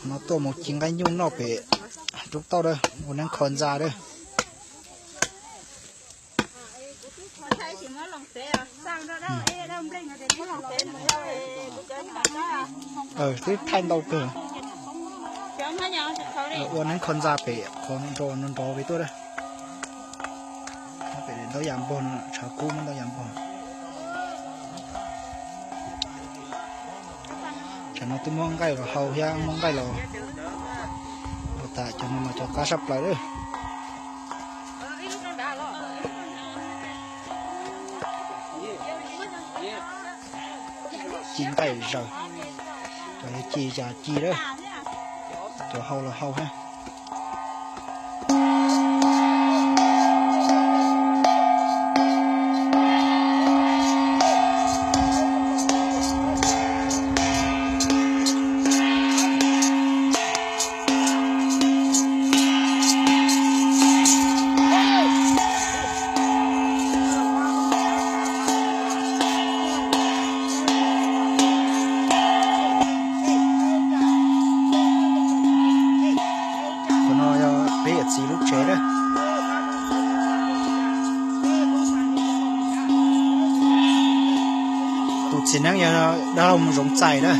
No tuaj mus ci nqaij nyuj noj pem roob tauj lawm, ua neeb kho ntxa lawm. Twb thaij ntau kawg. Ua neeb kho ntxa pem qhov nrov nrov pem tuaj lawm. Pem ntau yam npog no, tshav kub muab ntau yam npog. Tsam no twb muab nqaij los hau thiab muab nqaij los ua tas, cov no mas cov qab sab plaws lawm. Ci nqaij zaws, cov yuav ci cas ci lawm, cov hau los hau thiab. Qhov no yog peb yawm txiv lub tsev lawm. Tus txiv neeb yog dab laug Mus Zoov Txais na.